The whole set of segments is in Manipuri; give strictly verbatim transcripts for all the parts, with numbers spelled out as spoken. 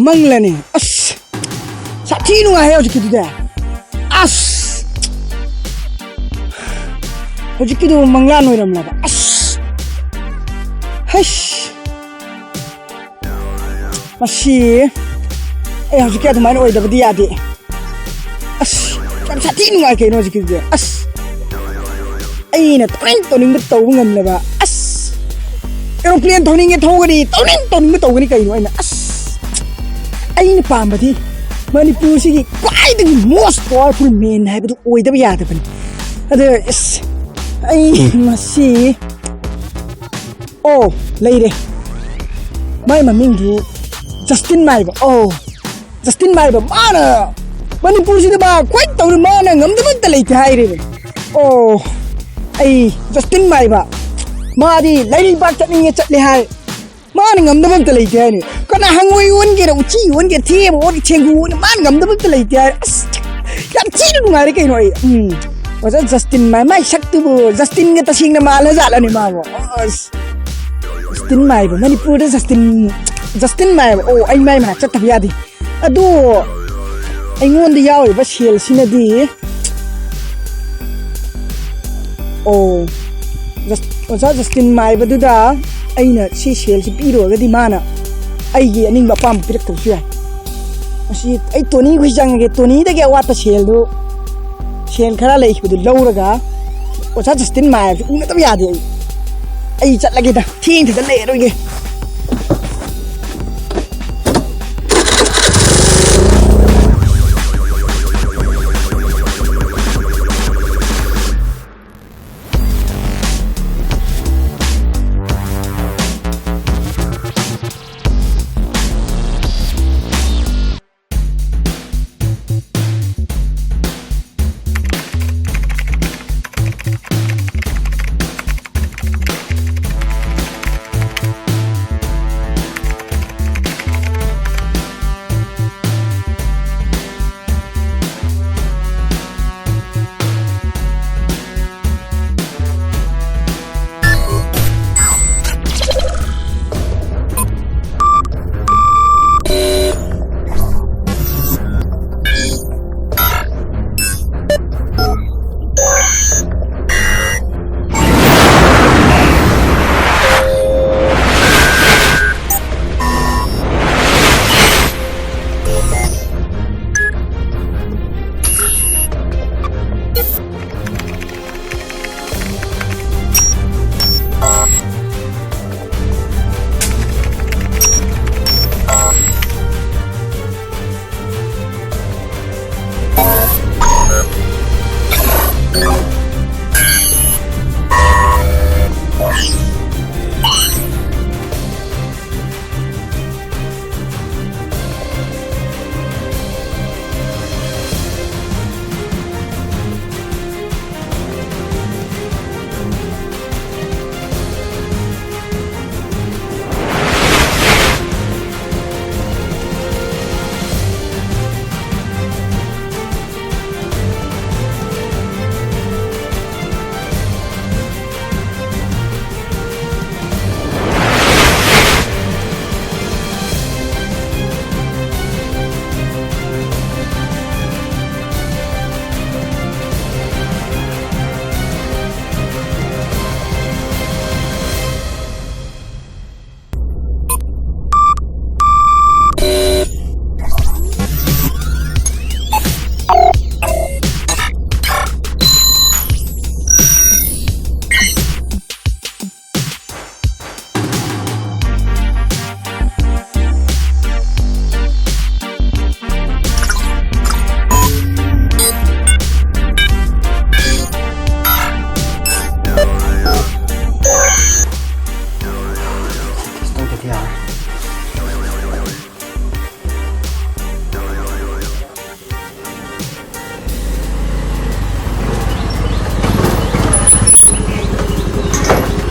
ꯃꯪꯂꯅꯦ꯫ ꯑꯁ, ꯁꯥꯊꯤ ꯅꯨꯡꯉꯥꯏꯍꯦ ꯍꯧꯖꯤꯛꯀꯤꯗꯨꯗꯤ꯫ ꯑꯁ, ꯍꯧꯖꯤꯛꯀꯤꯗꯨ ꯃꯪꯂꯥꯟ ꯑꯣꯏꯔꯝꯂꯕ꯫ ꯑꯁ, ꯍꯩꯁ, ꯃꯁꯤ ꯑꯩ ꯍꯧꯖꯤꯛꯀꯤ ꯑꯗꯨꯃꯥꯏꯅ ꯑꯣꯏꯗꯕꯗꯤ ꯌꯥꯗꯦ꯫ ꯑꯁ, ꯌꯥꯝ ꯁꯥꯊꯤ ꯅꯨꯡꯉꯥꯏ ꯀꯩꯅꯣ ꯍꯧꯖꯤꯛꯀꯤꯗꯨꯗꯤ꯫ ꯑꯁ, ꯑꯩꯅ ꯇꯧꯅꯤꯡ ꯇꯧꯅꯤꯡꯕ ꯇꯧꯕ ꯉꯝꯂꯕ꯫ ꯑꯁ, ꯑꯦꯔꯣꯄ꯭ꯂꯦꯟ ꯊꯧꯅꯤꯡꯉꯦ ꯊꯧꯒꯅꯤ, ꯇꯧꯅꯤꯡ ꯇꯧꯅꯤꯡꯕ ꯇꯧꯒꯅꯤ ꯀꯩꯅꯣ ꯑꯩꯅ꯫ ꯑꯁ, ꯑꯩꯅ ꯄꯥꯝꯕꯗꯤ ꯃꯅꯤꯄꯨꯔꯁꯤꯒꯤ ꯈ꯭ꯋꯥꯏꯗꯒꯤ most powerful man ꯍꯥꯏꯕꯗꯨ ꯑꯣꯏꯗꯕ ꯌꯥꯗꯕꯅꯤ꯫ ꯑꯗ ꯑꯁ, ꯑꯩ ꯃꯁꯤ, ꯑꯣ, ꯂꯩꯔꯦ꯫ ꯃꯥꯏ ꯃꯃꯤꯡꯗꯨ ꯖꯁꯇꯤꯟ ꯃꯥꯏꯕ꯫ ꯑꯣ, ꯖꯁꯇꯤꯟ ꯃꯥꯏꯕ, ꯃꯥꯅ ꯃꯅꯤꯄꯨꯔꯁꯤꯗ ꯃꯥ ꯈ꯭ꯋꯥꯏ ꯇꯧꯔꯤ, ꯃꯥꯅ ꯉꯝꯗꯕ ꯑꯝꯇ ꯂꯩꯇꯦ ꯍꯥꯏꯔꯦꯅꯦ꯫ ꯑꯣ, ꯑꯩ ꯖꯁꯇꯤꯟ ꯃꯥꯏꯕ, ꯃꯥꯗꯤ ꯂꯩꯔꯤ ꯄꯥꯛ ꯆꯠꯅꯤꯡꯉꯦ ꯆꯠꯂꯦ ꯍꯥꯏ, ꯃꯥꯅ ꯉꯝꯗꯕ ꯑꯝꯇ ꯂꯩꯇꯦ ꯍꯥꯏꯅꯦ꯫ ꯀꯅꯥ ꯍꯪꯉꯣꯏ ꯑꯣꯟꯒꯦꯔꯥ, ꯎꯆꯤ ꯑꯣꯟꯒꯦꯔꯥ, ꯊꯦꯕ ꯑꯣꯟꯒꯦ, ꯊꯦꯡꯒꯨ ꯑꯣꯟꯒꯦ, ꯃꯥꯅ ꯉꯝꯗꯕ ꯑꯝꯇ ꯂꯩꯇꯦ ꯍꯥꯏ꯫ ꯑꯁ, ꯌꯥꯝ ꯊꯤꯅ ꯅꯨꯡꯉꯥꯏꯔꯦ ꯀꯩꯅꯣ ꯑꯩ꯫ ꯎꯝ, ꯑꯣꯖꯥ ꯖꯁꯇꯤꯟ ꯃꯥꯏ, ꯃꯥꯏ ꯁꯛꯇꯨꯕꯨ ꯖꯁꯇꯤꯟꯒ ꯇꯁꯦꯡꯅ ꯃꯥꯜꯂꯖꯥꯠꯂꯅꯦ ꯃꯥꯕꯨ? ꯑꯁ, ꯖꯁꯇꯤꯟ ꯃꯥꯏꯕ, ꯃꯅꯤꯄꯨꯔꯗ ꯖꯁꯇꯤꯟ, ꯖꯁꯇꯤꯟ ꯃꯥꯏꯕ꯫ ꯑꯣ, ꯑꯩ ꯃꯥꯏ ꯃꯅꯥꯛ ꯆꯠꯇꯕ ꯌꯥꯗꯦ꯫ ꯑꯗꯣ ꯑꯩꯉꯣꯟꯗ ꯌꯥꯎꯔꯤꯕ ꯁꯦꯜꯁꯤꯅꯗꯤ, ꯑꯣ, ꯖꯁ-, ꯑꯣꯖꯥ ꯖꯁꯇꯤꯟ ꯃꯥꯏꯕꯗꯨꯗ ꯑꯩꯅ ꯁꯤ ꯁꯦꯜꯁꯤ ꯄꯤꯔꯨꯔꯒꯗꯤ ꯃꯥꯅ ꯑꯩꯒꯤ ꯑꯅꯤꯡꯕ ꯑꯄꯥꯝꯕ ꯄꯤꯔꯛꯇꯕꯁꯨ ꯌꯥꯏ꯫ ꯃꯁꯤ ꯑꯩ ꯇꯣꯅꯤ ꯈꯣꯏ ꯆꯪꯉꯒꯦ, ꯇꯣꯅꯤꯗꯒꯤ ꯑꯋꯥꯠꯄ ꯁꯦꯜꯗꯨ, ꯁꯦꯜ ꯈꯔ ꯂꯩꯈꯤꯕꯗꯨ ꯂꯧꯔꯒ ꯑꯣꯖꯥ ꯖꯁꯇꯤꯟ ꯃꯥꯏꯕꯁꯤ ꯎꯅꯗꯕ ꯌꯥꯗꯦ ꯑꯩ꯫ ꯑꯩ ꯆꯠꯂꯒꯦꯗ, ꯊꯦꯡꯊꯗ ꯂꯩꯔꯔꯣꯏꯒꯦ꯫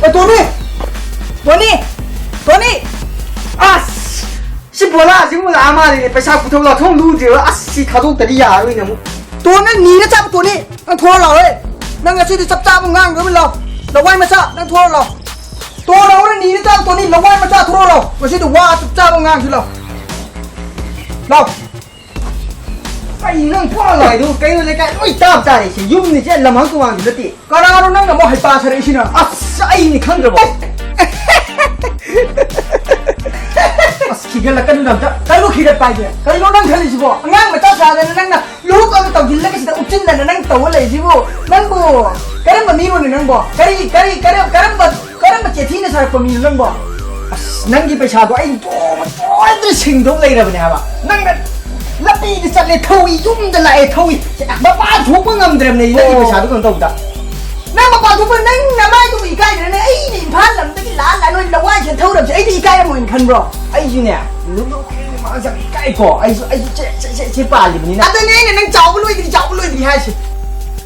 ꯑ, ꯇꯣꯅꯤ! ꯇꯣꯅꯤ! ꯇꯣꯅꯤ! ꯑꯁ! ꯁꯤ ꯕꯣꯂꯥꯁꯤꯕꯨ ꯂꯥꯛꯑ ꯃꯥꯜꯂꯦꯅꯦ꯫ ꯄꯩꯁꯥ ꯄꯨꯊꯣꯛ ꯂꯥꯛꯊꯣꯛ ꯂꯨꯗ꯭ꯔꯤꯕ꯫ ꯑꯁ, ꯁꯤ ꯊꯥꯗꯣꯛꯇꯗꯤ ꯌꯥꯔꯔꯣꯏꯅꯦ ꯑꯃꯨꯛ꯫ ꯇꯣ, ꯅꯪ ꯅꯤꯔ ꯆꯥꯕ ꯇꯣꯅꯤ꯫ ꯅꯪ ꯊꯣꯔꯛꯑꯣ ꯂꯥꯛꯑꯣꯍꯦ꯫ ꯅꯪ ꯉꯁꯤꯗꯤ ꯆꯞ ꯆꯥꯕ ꯉꯥꯡꯗꯕ ꯂꯥꯛꯑꯣ꯫ ꯂꯋꯥꯏ ꯃꯆꯥ, ꯅꯪ ꯊꯣꯔꯛꯑꯣ ꯂꯥꯛꯑꯣ꯫ ꯇꯣ, ꯂꯥꯛꯑꯣꯅꯦ, ꯅꯤꯔ ꯆꯥꯕ ꯇꯣꯅꯤ꯫ ꯂꯋꯥꯏ ꯃꯆꯥ ꯊꯣꯔꯛꯑꯣ ꯂꯥꯛꯑꯣ꯫ ꯉꯁꯤꯗꯤ ꯋꯥ ꯆꯞ ꯆꯥꯕ ꯉꯥꯡꯁꯤ ꯂꯥꯛꯑꯣ꯫ ꯂꯥꯛꯑꯣ꯫ ꯀꯩꯅꯣ ꯅꯪ ꯄꯨꯔꯥ ꯂꯥꯏꯗꯣ? ꯀꯩꯅꯣ ꯂꯩꯀꯥꯏ ꯂꯣꯏ ꯇꯥꯕ ꯇꯥꯔꯦ꯫ ꯁꯤ ꯌꯨꯝꯅꯤ, ꯁꯤ ꯂꯝꯍꯥꯡ ꯇꯨꯃꯥꯡꯁꯨ ꯅꯠꯇꯦ꯫ ꯀꯅꯥꯅꯣ ꯅꯪꯅ ꯑꯃꯨꯛ ꯍꯩꯄꯥ ꯁꯥꯔꯛꯏꯁꯤꯅ? ꯑꯁ, ꯑꯩꯅꯤ ꯈꯪꯗ꯭ꯔꯕꯣ? ꯑꯁ, ꯈꯤꯒꯠꯂꯛꯀꯅꯨ ꯑꯝꯇ꯫ ꯀꯩꯅꯣ ꯈꯤꯒꯠꯄ ꯍꯥꯏꯁꯦ? ꯀꯩꯅꯣ ꯅꯪ ꯈꯜꯂꯤꯁꯤꯕꯣ? ꯑꯉꯥꯡ ꯃꯆꯥ ꯁꯥꯗꯅ ꯅꯪꯅ ꯂꯨꯍꯨꯞ ꯑꯃ ꯇꯧꯁꯤꯜꯂꯒ ꯁꯤꯗ ꯎꯞꯁꯤꯟꯗꯅ ꯅꯪ ꯇꯧꯕ ꯂꯩꯁꯤꯕꯨ? ꯅꯪꯕꯨ ꯀꯔꯝꯕ ꯃꯤꯅꯣꯅꯦ ꯅꯪꯕꯣ? ꯀꯔꯤ, ꯀꯔꯤ, ꯀꯔꯝ-, ꯀꯔꯝꯕ, ꯀꯔꯝꯕ ꯆꯦꯊꯤꯅ ꯁꯥꯔꯛꯄ ꯃꯤꯅꯣ ꯅꯪꯕꯣ? ꯑꯁ, ꯅꯪꯒꯤ ꯄꯩꯁꯥꯗꯣ ꯑꯩ ꯇꯣꯡ-, ꯇꯣꯏꯗꯅ ꯁꯤꯡꯗꯧ ꯂꯩꯔꯕꯅꯦ ꯍꯥꯏꯕ꯫ ꯅꯪꯅ ꯂꯝꯕꯤꯗ ꯆꯠꯂꯦ ꯊꯧꯏ, ꯌꯨꯝꯗ ꯂꯥꯛꯑꯦ ꯊꯧꯏ꯫ ꯃꯄꯥꯟ ꯊꯣꯛꯄ ꯉꯝꯗ꯭ꯔꯕꯅꯦ ꯅꯪꯒꯤ ꯑꯣ꯫ ꯄꯩꯁꯥꯗꯣ ꯀꯩꯅꯣ ꯇꯧꯕꯗ꯫ ꯅꯪ ꯃꯄꯥꯟ ꯊꯣꯛꯄ, ꯅꯪ ꯅꯃꯥꯏꯗꯨꯕꯨ ꯏꯀꯥꯏꯗ꯭ꯔꯅꯦ? ꯑꯩꯅ ꯏꯝꯐꯥꯜ ꯂꯝꯗꯒꯤ ꯂꯥꯛꯑ ꯂꯥꯛꯑ ꯅꯣꯏ ꯂꯋꯥꯏꯁꯤꯗ ꯊꯧꯔꯕꯁꯦ ꯑꯩꯗꯤ ꯏꯀꯥꯏꯔꯝꯃꯣꯏꯅ ꯈꯟꯕ꯭ꯔꯣ? ꯑꯩꯁꯨꯅꯦ, ꯅꯨꯡꯗꯣꯛ ꯃꯥꯡꯁꯦ ꯌꯥꯝ ꯏꯀꯥꯏꯀꯣ꯫ ꯑꯩꯁꯨ, ꯑꯩꯁꯨ ꯆꯦ, ꯆꯦ, ꯆꯦ, ꯆꯦ ꯄꯥꯜꯂꯤꯕꯅꯤꯅ꯫ ꯑꯗꯨꯅꯦ ꯑꯩꯅ ꯅꯪ ꯆꯥꯎꯕ ꯂꯣꯏꯗ꯭ꯔꯤ, ꯆꯥꯎꯕ ꯂꯣꯏꯗ꯭ꯔꯤ ꯍꯥꯏꯁꯦ꯫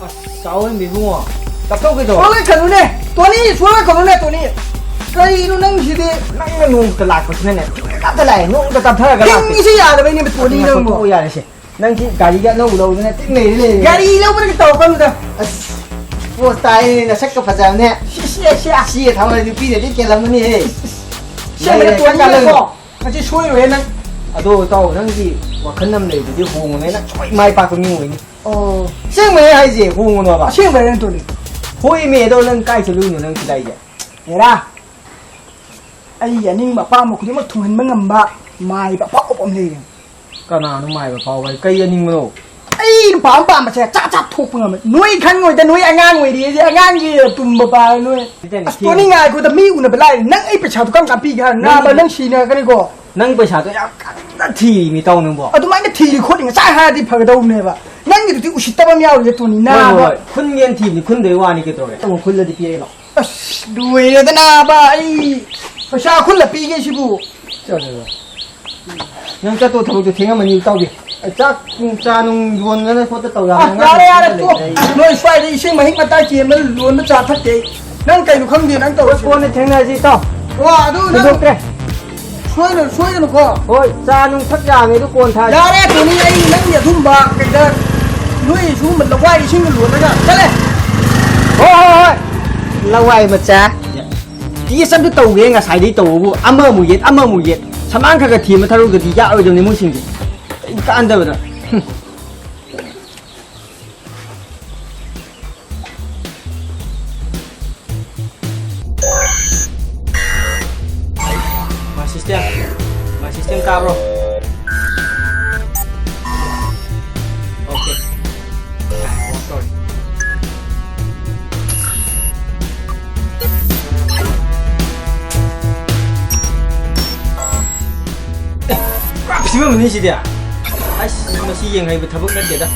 ꯑꯁ, ꯆꯥꯎꯕ ꯏꯕꯨꯡꯉꯣ, ꯀꯞꯊꯣꯛꯀꯦ ꯇꯧꯔꯣ꯫ ꯁꯣꯂꯛꯀꯅꯨꯅꯦ, ꯇꯣꯅꯤ, ꯁꯣꯂꯛꯀꯅꯨꯅꯦ, ꯇꯣꯅꯤ꯫ ꯀꯔꯤꯅꯣ ꯅꯪꯁꯤꯗꯤ? ꯅꯪꯅ ꯅꯣꯡꯃꯇ ꯂꯥꯛꯄꯁꯤꯅꯅꯦ, ꯀꯞꯇ ꯂꯥꯛꯑꯦ, ꯅꯣꯡꯃꯇ ꯀꯞꯊꯔꯒ ꯂꯥꯛꯇꯦ꯫ ꯍꯤꯡꯉꯤꯁꯤ ꯌꯥꯗꯕꯩꯅꯦ, ꯇꯣꯅꯤ, ꯅꯪꯕꯣ꯫ ꯊꯣꯛꯑꯣ ꯌꯥꯔꯦꯁꯦ꯫ ꯅꯪꯗꯤ ꯒꯥꯔꯤꯒ ꯑꯅꯧꯕ ꯂꯧꯗꯅ ꯇꯤꯛ ꯂꯩꯔꯦ, ꯂꯩꯔꯦ꯫ ꯒꯥꯔꯤ ꯂꯧꯕꯅ ꯇꯧꯔꯛꯀꯅꯨꯗ꯫ ꯑꯁ, ꯄꯣꯁ ꯇꯥꯏꯌꯦ, ꯅꯁꯛꯀ ꯐꯖꯕꯅꯦ꯫ ꯁꯤ, ꯁꯤ, ꯁꯤ, ꯁꯤ꯫ ꯁꯤꯒ ꯊꯝꯃꯗꯤ ꯅꯨꯄꯤꯅꯗꯤ ꯀꯦꯜꯂꯝꯃꯅꯤꯍꯦ꯫ ꯁꯦꯝꯕꯗ ꯂꯩꯔꯦ, ꯇꯣꯅꯤ ꯀꯟꯅ ꯅꯪꯀꯣ꯫ ꯂꯩꯔꯦ꯫ ꯉꯁꯤ ꯁꯣꯏꯔꯣꯏꯍꯦ ꯅꯪ꯫ ꯑꯗꯣ ꯏꯇꯥꯎ, ꯅꯪꯒꯤ ꯋꯥꯈꯜ ꯑꯃ ꯂꯩꯕꯗꯤ ꯍꯣꯡꯉꯨꯅꯦ, ꯅꯪ ꯁꯣꯏ ꯃꯥꯏ ꯄꯥꯛꯄ ꯃꯤ ꯑꯣꯏꯅꯤ꯫ ꯑꯣ꯫ ꯑꯁꯦꯡꯕꯅꯦ ꯍꯥꯏꯁꯦ, ꯍꯣꯡꯉꯨꯅꯣꯕ꯫ ꯑꯁꯦꯡꯕꯅꯦ ꯇꯣꯅꯤ꯫ ꯍꯣꯏꯃꯦ, ꯑꯗꯣ ꯅꯪ ꯀꯥꯏ ꯆꯠꯂꯨꯏꯅꯣ ꯅꯪ ꯁꯤꯗ ꯑꯩꯁꯦ? ꯍꯦꯔꯥ, ꯑꯩꯒꯤ ꯑꯅꯤꯡꯕ ꯑꯄꯥꯝꯕ ꯈꯨꯗꯤꯡꯃꯛ ꯊꯨꯡꯍꯟꯕ ꯉꯝꯕ ꯃꯥꯏꯕ ꯑꯐꯥꯎꯕ ꯑꯃ ꯂꯩꯔꯦ꯫ ꯀꯅꯥꯅꯣ ꯃꯥꯏꯕ ꯐꯥꯎꯕ ꯍꯥꯏ? ꯀꯩ ꯑꯅꯤꯡꯕꯅꯣ? ꯑꯩ ꯅꯨꯄꯥ ꯑꯃ ꯄꯥꯝꯕꯁꯦ ꯆꯥ ꯆꯥ ꯊꯣꯛꯄ ꯉꯝꯃꯦ꯫ ꯅꯣꯏ ꯈꯪꯉꯣꯏꯗ, ꯅꯣꯏ ꯑꯉꯥꯡ ꯑꯣꯏꯔꯤꯌꯦ, ꯑꯉꯥꯡꯒꯤ ꯇꯨꯝꯕ ꯄꯥꯏ ꯅꯣꯏ꯫ ꯅꯠꯇꯦꯅꯦ, ꯑꯁ, ꯊꯦꯡꯉꯦ꯫ ꯇꯣꯅꯤ ꯉꯥꯏꯈꯣꯗ, ꯃꯤ ꯎꯅꯕ ꯂꯥꯏꯔꯤ꯫ ꯅꯪ ꯑꯩ ꯄꯩꯁꯥꯗꯣ ꯀꯔꯝ ꯀꯥꯟ ꯄꯤꯒꯦ ꯍꯥꯏꯔ? ꯅꯪ ꯅꯥꯕ, ꯅꯪ ꯁꯤꯅꯔꯛꯀꯅꯤꯀꯣ꯫ ꯅꯪ ꯄꯩꯁꯥꯗꯣ ꯌꯥꯝ ꯀꯟꯅ ꯊꯤꯔꯤꯃꯤ ꯇꯧ ꯅꯪꯕꯣ꯫ ꯑꯗꯨꯃꯥꯏꯅ ꯊꯤꯔꯤ ꯈꯣꯠꯂꯤ ꯉꯁꯥꯏ ꯍꯥꯏꯔꯗꯤ ꯐꯒꯗꯧꯕꯅꯦꯕ꯫ ꯅꯪꯒꯤꯗꯨꯗꯤ ꯎꯁꯤꯠꯇꯕ ꯑꯃ ꯌꯥꯎꯔꯤꯌꯦ ꯇꯣꯅꯤ, ꯍꯣꯏ, ꯍꯣꯏ, ꯅꯥꯕ꯫ ꯍꯣꯏ꯫ ꯈꯨꯟꯒꯦꯅ ꯊꯤꯕꯅꯤ, ꯈꯨꯟꯗꯣꯏ ꯋꯥꯅꯤ ꯀꯩꯗꯧꯔꯒꯦ? ꯑꯃꯨꯛ ꯈꯨꯜꯂꯗꯤ ꯄꯤꯔꯛꯑꯦ ꯂꯥꯛꯑꯣ꯫ ꯑꯁ, ꯂꯣꯏꯔꯦꯗꯅ ꯅꯥꯕ, ꯑꯩ ꯄꯩꯁꯥ ꯈꯨꯜꯂ ꯄꯤꯒꯦ ꯁꯤꯕꯨ꯫ ꯆꯠꯂꯣ, ꯆꯠꯂꯣ꯫ ꯅꯪ ꯆꯠꯇꯧ ꯊꯕꯛꯇꯣ ꯊꯦꯡꯉꯝꯃꯅꯤ, ꯏꯇꯥꯎꯕꯤ꯫ ꯆꯥꯛ ꯅꯨꯡ, ꯆꯥ ꯅꯨꯡ ꯌꯣꯟꯗꯅ ꯈꯣꯠꯇ ꯇꯧ ꯌꯥꯕ ꯑꯁ, ꯑꯉꯥꯡ ꯌꯥꯔꯦ, ꯌꯥꯔꯦ, ꯂꯩꯇ꯭ꯔꯦ ꯇꯣꯛ꯫ ꯑꯩ꯫ ꯅꯣꯏ ꯁ꯭ꯋꯥꯏꯗ ꯏꯁꯤꯡ ꯃꯍꯤꯛ ꯃꯇꯥꯏ ꯆꯦꯟꯕ ꯂꯣꯟꯕ ꯆꯥ ꯊꯛꯇꯦ ꯑꯩ꯫ ꯅꯪ ꯀꯩꯅꯣ ꯈꯪꯗꯦ ꯅꯪ ꯇꯧꯔꯤꯁꯦ꯫ ꯀꯣꯟꯅ ꯊꯦꯡꯅꯔꯁꯤ, ꯏꯇꯥꯎ꯫ ꯑꯣ, ꯑꯗꯨ ꯅꯪ ꯊꯣꯏꯗꯣꯛꯇ꯭ꯔꯦ꯫ ꯁꯣꯏꯗꯅ, ꯁꯣꯏꯗꯅꯀꯣ꯫ ꯍꯣꯏ, ꯆꯥ ꯅꯨꯡ ꯊꯛ ꯌꯥꯕꯅꯦ ꯑꯗꯨ ꯀꯣꯟ ꯊꯥꯔꯁꯤ꯫ ꯌꯥꯔꯦ, ꯇꯣꯅꯤ, ꯑꯩ ꯅꯪꯒꯤ ꯑꯗꯨꯝꯕ ꯀꯩꯗ ꯅꯣꯏ ꯁꯤꯒꯨꯝꯕ ꯂꯋꯥꯏ ꯏꯁꯤꯡꯗ ꯂꯣꯜꯂꯒ ꯆꯠꯂꯦ꯫ ꯍꯣꯏ, ꯍꯣꯏ, ꯍꯣꯏ꯫ ꯂꯋꯥꯏ ꯃꯆꯥ꯫ ꯇꯦꯁ ꯑꯝꯇ ꯇꯧꯒꯦ, ꯉꯁꯥꯏꯗꯩ ꯇꯧꯕꯕꯨ ꯑꯃꯃꯨꯛ ꯌꯦꯠ, ꯑꯃꯃꯨꯛ ꯌꯦꯠ꯫ ꯁꯃꯥꯡ ꯈꯔ ꯈꯔ ꯊꯦꯝꯕ ꯊꯧꯔꯒꯗꯤ ꯌꯥꯔꯣꯏꯗꯕꯅꯤ ꯃꯣꯏꯁꯤꯡꯁꯦ꯫ ꯀꯩꯝ ꯀꯥꯟꯗꯕꯗ꯫ My system. My system ꯇꯥꯕ꯭ꯔꯣ? Okay. ꯑꯣꯐ ꯇꯧꯔꯦ꯫ ꯑꯦ, ꯄꯨꯔꯥ ꯐꯤꯕꯝ ꯑꯃꯅꯤ ꯁꯤꯗꯤ꯫ ꯑꯁ, ꯃꯁꯤ ꯌꯦꯡ ꯍꯩꯕ ꯊꯕꯛ ꯅꯠꯇꯦꯗ꯫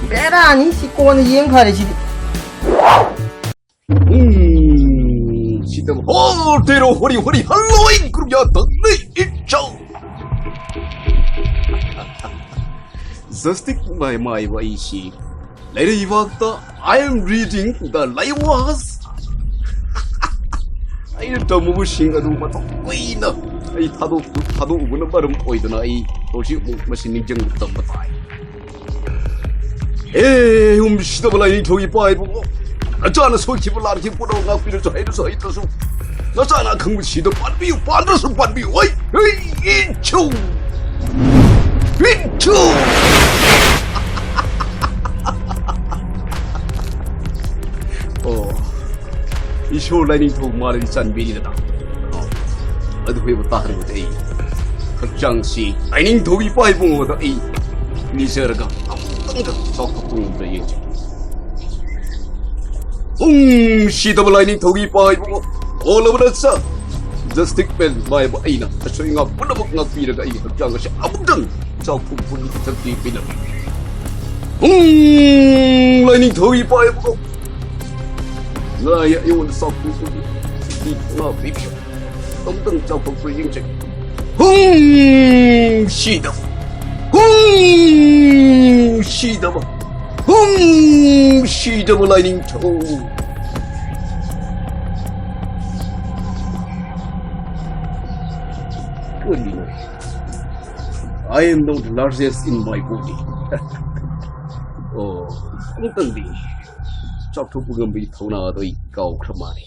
ꯕꯦꯔꯥꯅꯤ, ꯁꯤ ꯀꯣꯟꯅ ꯌꯦꯡ ꯐꯔꯦ ꯁꯤꯗꯤ꯫ ꯎꯝ, ꯁꯤꯗ ꯍꯣ, ꯇꯦꯔꯣ, ꯍꯣꯔꯤ, ꯍꯣꯔꯤ, ꯍꯜꯂꯣꯏ, ꯒ꯭ꯔꯨꯞ ꯌꯥ ꯇꯪꯂꯤ, ꯏꯆꯧ꯫ Just stick by my way, ꯁꯤ ꯂꯩꯔꯩꯕꯥꯛꯇ I am reading the ꯂꯩꯋꯥꯁ꯫ ꯑꯩꯅ ꯇꯝꯃꯨꯕꯁꯤꯡ ꯑꯗꯨ ꯃꯇꯝ ꯀꯨꯏꯅ ꯑꯩ ꯊꯥꯗꯣꯛ-, ꯊꯥꯗꯣꯛꯎꯕꯅ ꯃꯔꯝ ꯑꯣꯏꯗꯨꯅ ꯑꯩ ꯍꯧꯖꯤꯛ ꯑꯃꯨꯛ ꯃꯁꯤ ꯅꯤꯡꯁꯤꯡꯕ ꯇꯝꯕ ꯇꯥꯏ꯫ ꯍꯦ, ꯌꯨꯝ ꯁꯤꯗꯕ ꯂꯥꯏꯅꯤꯡꯊꯧ ꯏꯄꯥ ꯏꯕꯨꯡꯉꯣ, ꯅꯆꯥꯅ ꯁꯣꯏꯈꯤꯕ ꯂꯥꯟꯈꯤꯕ ꯄꯨꯝꯅꯃꯛ ꯉꯥꯛꯄꯤꯔꯁꯨ, ꯍꯩꯔꯁꯨ ꯍꯩꯇ꯭ꯔꯁꯨ ꯅꯆꯥꯅ ꯑꯈꯪꯕ ꯁꯤꯗ ꯄꯥꯟꯕꯤꯌꯨ, ꯄꯥꯟꯗ꯭ꯔꯁꯨ ꯄꯥꯟꯕꯤꯌꯨ꯫ ꯍꯩ, ꯍꯩ, ꯏꯆꯨ! ꯏꯆꯨ! ꯑꯣ, ꯏꯁꯣꯔ ꯂꯥꯏꯅꯤꯡꯊꯧ ꯃꯥꯅꯗꯤ ꯆꯥꯟꯕꯤꯔꯤꯗꯅ꯫ ꯑꯣ, ꯑꯗꯨ ꯑꯣꯏꯕ ꯇꯥꯔꯒꯗꯤ ꯑꯩ ꯍꯛꯆꯥꯡꯁꯤ ꯂꯥꯏꯅꯤꯡꯊꯧ ꯏꯄꯥ ꯏꯕꯨꯡꯉꯣꯗ ꯑꯩ ꯅꯤꯖꯔꯒ ꯑꯃꯨꯛꯇꯪꯒ ꯆꯥꯎꯊꯣꯛꯄ ꯉꯝꯕ꯭ꯔꯥ ꯌꯦꯡꯖꯒꯦ꯫ ꯎꯝ, ꯁꯤꯗꯕ ꯂꯥꯏꯅꯤꯡꯊꯧꯒꯤ ꯏꯄꯥ ꯏꯕꯨꯡꯉꯣ, ꯑꯣꯜꯂꯕ ꯅꯠꯇ꯭ꯔꯥ? Just stick by my way, ꯑꯩꯅ ꯑꯁꯣꯏ ꯑꯉꯥꯝ ꯄꯨꯝꯅꯃꯛ ꯉꯥꯛꯄꯤꯔꯒ ꯑꯩꯒꯤ ꯍꯛꯆꯥꯡ ꯑꯁꯤ ꯑꯃꯨꯛꯇꯪ ꯆꯥꯎꯊꯣꯛꯄꯒꯤ ꯁꯛꯇꯤ ꯄꯤꯅꯕ꯫ ꯎꯝ, ꯂꯥꯏꯅꯤꯡꯊꯧꯒꯤ ꯏꯄꯥ ꯏꯕꯨꯡꯉꯣ, ꯅꯥꯏ ꯑꯩꯉꯣꯟꯗ ꯆꯥꯎꯊꯣꯛꯄꯒꯤ ꯁꯛꯇꯤ ꯄꯤꯕꯤꯌꯨ꯫ ꯑꯃꯨꯛꯇꯪ ꯆꯥꯎꯊꯣꯛꯄ ꯌꯦꯡꯖꯒꯦ꯫ ꯍꯨꯝ, ꯁꯤꯗꯕ꯫ ꯍꯨꯝ, ꯁꯤꯗꯕ꯫ ꯍꯨꯝ, ꯁꯤꯗꯕ ꯂꯥꯏꯅꯤꯡꯊꯧ꯫ ꯀꯔꯤꯅꯣ? I am not largest in my body. ꯑꯣ, ꯑꯃꯨꯛꯇꯪꯗꯤ ꯆꯥꯎꯊꯣꯛꯄ ꯉꯝꯕꯒꯤ ꯊꯧꯅꯥ ꯑꯗꯣ ꯑꯩ ꯀꯥꯎꯈ꯭ꯔ ꯃꯥꯜꯂꯦ꯫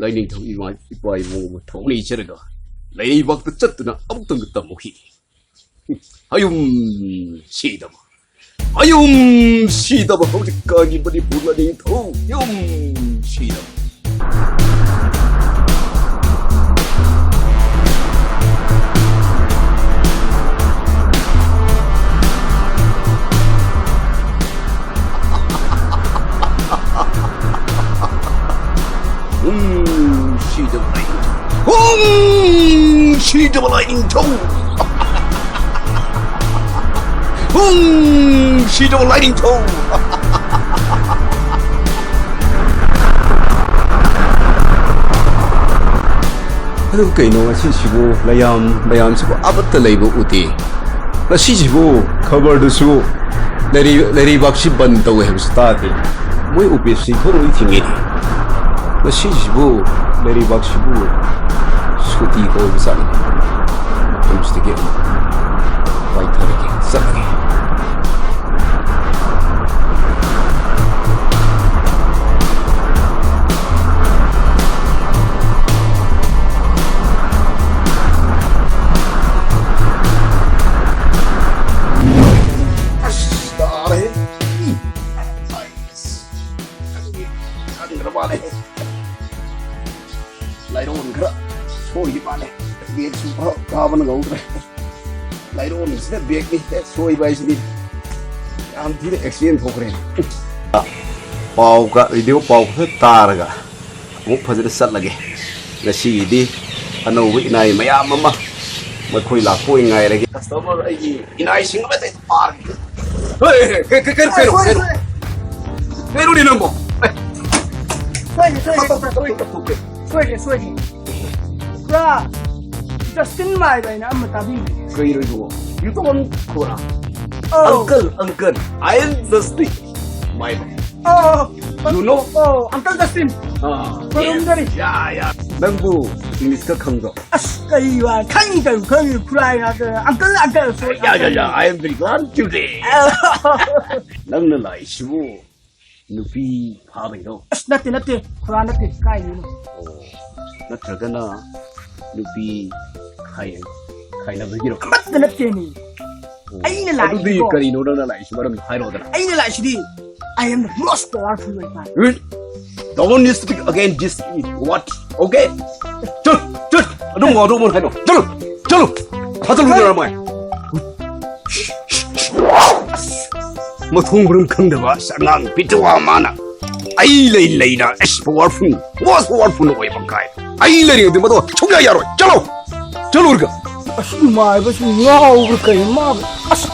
ꯂꯥꯏꯅꯤꯡꯊꯧ ꯏꯃꯥ ꯏꯄꯥ ꯏꯕꯨꯡꯕꯨ ꯊꯧꯅꯤꯖꯔꯒ ꯂꯩꯕꯥꯛꯇ ꯆꯠꯇꯨꯅ ꯑꯃꯨꯛꯇꯪꯒ ꯇꯝꯃꯨꯈꯤ꯫ ꯍꯌꯨꯝ ꯁꯤꯗꯕ꯫ ꯍꯌꯨꯝ ꯁꯤꯗꯕ ꯍꯧꯖꯤꯛꯀꯥꯟꯒꯤ ꯃꯅꯤꯄꯨꯔ ꯂꯥꯏꯅꯤꯡꯊꯧ꯫ ꯌꯨꯝ ꯁꯤꯗꯕ꯫ ꯎꯝ, ꯁꯤꯗꯕ ꯂꯥꯏꯅꯤꯡꯊꯧ꯫ ꯎꯝ, ꯁꯤꯗꯕ ꯂꯥꯏꯅꯤꯡꯊꯧ꯫ ꯍꯨꯝ! ꯁꯤꯗꯣ ꯂꯥꯏꯅꯤꯡꯊꯧ! ꯑꯗꯨ ꯀꯩꯅꯣ ꯉꯁꯤꯁꯤꯕꯨ ꯂꯩꯌꯥꯝ ꯃꯌꯥꯝꯁꯤꯕꯨ ꯑꯃꯠꯇ ꯂꯩꯕ ꯎꯗꯦ? ꯉꯁꯤꯁꯤꯕꯨ ꯈꯕꯔꯗꯁꯨ ꯂꯩꯔꯤ-, ꯂꯩꯔꯤꯕꯥꯛꯁꯤ ꯕꯟ ꯇꯧꯋꯦ ꯍꯥꯏꯕꯁꯨ ꯇꯥꯗꯦ꯫ ꯃꯣꯏ ꯑꯣꯐꯤꯁꯁꯤ ꯊꯣꯡ ꯂꯣꯏ ꯊꯤꯡꯉꯤꯅꯦ꯫ ꯉꯁꯤꯁꯤꯕꯨ ꯂꯩꯔꯤꯕꯥꯛꯁꯤꯕꯨ ꯁꯨꯇꯤ ꯑꯣꯏꯕ ꯖꯥꯠꯅꯤ꯫ ꯃꯐꯝꯁꯤꯗꯒꯤ ꯑꯃꯨꯛ ꯄꯥꯏꯊꯔꯒꯦ, ꯆꯠꯂꯒꯦ꯫ ꯑꯁ, ꯇꯥꯔꯦꯍꯦ꯫ ꯑꯁ, ꯈꯪꯗ꯭ꯔ ꯃꯥꯜꯂꯦ꯫ ꯂꯥꯏꯔꯣꯟ ꯈꯔ ꯁꯣꯏꯈꯤ ꯃꯥꯜꯂꯦ꯫ ꯕꯦꯒꯁꯨ ꯐ-, ꯐꯥꯕꯅ ꯉꯧꯗ꯭ꯔꯦ꯫ ꯂꯥꯏꯔꯣꯟꯁꯤꯗ ꯕꯦꯒꯅꯤ ꯍꯦꯛ ꯁꯣꯏꯕ ꯍꯥꯏꯁꯤꯗꯤ꯫ ꯌꯥꯝ ꯊꯤꯅ ꯑꯦꯛꯁꯤꯗꯦꯟ ꯊꯣꯛꯈ꯭ꯔꯦ꯫ ꯄꯥꯎꯒ, ꯔꯦꯗꯤꯑꯣ ꯄꯥꯎ ꯈꯔ ꯇꯥꯔꯒ ꯑꯃꯨꯛ ꯐꯖꯅ ꯆꯠꯂꯒꯦ꯫ ꯉꯁꯤꯒꯤꯗꯤ ꯑꯅꯧꯕ ꯏꯅꯥꯏ ꯃꯌꯥꯝ ꯑꯃ ꯃꯈꯣꯏ ꯂꯥꯛꯄ ꯑꯣꯏꯅ ꯉꯥꯏꯔꯒꯦ꯫ ꯀꯁꯇꯃꯔ ꯑꯩꯒꯤ ꯏꯅꯥꯏꯁꯤꯡ ꯑꯃꯗ ꯄꯥꯔꯒꯦ꯫ ꯍꯦ, ꯍꯦ, ꯍꯦ, ꯀꯩ, ꯀꯩ, ꯀꯩ, ꯀꯩꯅꯣ, ꯁꯣꯏꯔꯦ, ꯀꯩꯅꯣ? ꯁꯣꯏꯔꯦ꯫ ꯀꯩꯅꯣꯅꯦ ꯅꯪꯕꯣ? ꯑꯦ꯫ ꯁꯣꯏꯔꯦ, ꯁꯣꯏꯔꯦ, ꯇꯞ, ꯇꯞ, ꯇꯞ, ꯁꯣꯏꯔꯦ꯫ ꯇꯞ, ꯇꯞ, ꯇꯞ, ꯇꯞ꯫ ꯁꯣꯏꯔꯦ, ꯁꯣꯏꯔꯦ꯫ ꯄꯨꯔꯥ ꯖꯁꯇꯤꯟ ꯃꯥꯏꯕ ꯍꯥꯏꯅ ꯑꯃ ꯇꯥꯕꯤꯕꯅꯦ꯫ ꯀꯩꯅꯣ ꯏꯕꯨꯡꯉꯣ? You don't ꯈꯣꯔꯥ? ꯑꯧ꯫ Uncle, uncle, I am Justin ꯃꯥꯏꯕ꯫ ꯑꯧ, ꯑꯧ, ꯑꯧ꯫ You know? ꯑꯧ, Uncle Justin꯫ ꯑꯥ꯫ ꯈꯨꯔꯨꯝꯖꯔꯤ꯫ ꯌꯥ, ꯌꯥ꯫ ꯅꯪꯕꯨ ꯏꯪꯂꯤꯁꯀ ꯈꯪꯕ꯭ꯔꯣ? ꯑꯁ, ꯀꯔꯤ ꯋꯥ? ꯈꯪꯉꯤ, ꯀꯩꯅꯣ ꯈꯪꯉꯤ, ꯈꯨꯔꯥꯏ ꯉꯥꯛꯇ꯫ Uncle, uncle, sorry, ꯌꯥ, ꯌꯥ, uncle꯫ ꯌꯥ, I am very glad today꯫ ꯑꯧ꯫ ꯅꯪꯅ ꯂꯥꯛꯏꯁꯤꯕꯨ ꯅꯨꯄꯤ ꯐꯥꯕꯩꯔꯣ? ꯑꯁ, ꯅꯠꯇꯦ, ꯅꯠꯇꯦ, ꯈꯨꯔꯥ ꯅꯠꯇꯦ, ꯀꯥꯏꯗꯩꯅꯣ? ꯑꯣ, ꯅꯠꯇ꯭ꯔꯒꯅ ꯅꯨꯄꯤ ꯈꯥꯏ-, ꯈꯥꯏꯅꯕꯒꯤꯔꯣ? ꯑꯃꯠꯇ ꯅꯠꯇꯦꯅꯦ꯫ ꯑꯣ, ꯑꯩꯅ ꯑꯗꯨꯗꯤ ꯂꯥꯛꯏꯁꯤꯀꯣ꯫ ꯀꯔꯤꯅꯣ ꯅꯪꯅ ꯂꯥꯛꯏꯁꯤ? ꯃꯔꯝꯗꯣ ꯍꯥꯏꯔꯛꯑꯣꯗꯅ꯫ ꯑꯩꯅ ꯂꯥꯛꯏꯁꯤꯗꯤ, I am the most powerful ꯑꯣꯏꯕ꯫ ꯎꯝ? Don't you speak again this word, okay? ꯆꯠ, ꯆꯠ, ꯑꯗꯨꯝ ꯋꯥꯗꯣ ꯑꯃꯨꯛ ꯍꯥꯏꯅꯣ꯫ ꯆꯠꯂꯨ, ꯆꯠꯂꯨ, ꯐꯥꯖꯜꯂꯨ ꯍꯣꯏ꯫ ꯅꯔꯃꯥꯏ꯫ ꯃꯊꯣꯡ ꯃꯔꯝ ꯈꯪꯗꯕ ꯑꯁ ꯑꯉꯥꯡ ꯄꯤꯇꯨꯋꯥ ꯃꯥꯅ ꯑꯩ ꯂꯩ ꯂꯩꯅ ꯑꯁ powerful, most powerful ꯑꯣꯏꯕ ꯀꯥꯏ꯫ ꯑꯩ ꯂꯩꯔꯤꯉꯩꯗ ꯃꯗꯣ ꯁꯨꯡꯌꯥ ꯌꯥꯔꯣꯏ꯫ ꯆꯠꯂꯣ! ꯆꯠꯂꯨꯔꯒ꯫ ꯑꯁ ꯃꯥꯏꯕꯁꯨ ꯉꯥꯎꯕ꯭ꯔꯥ ꯀꯩꯅꯣ ꯃꯥꯕꯨ꯫ ꯑꯁ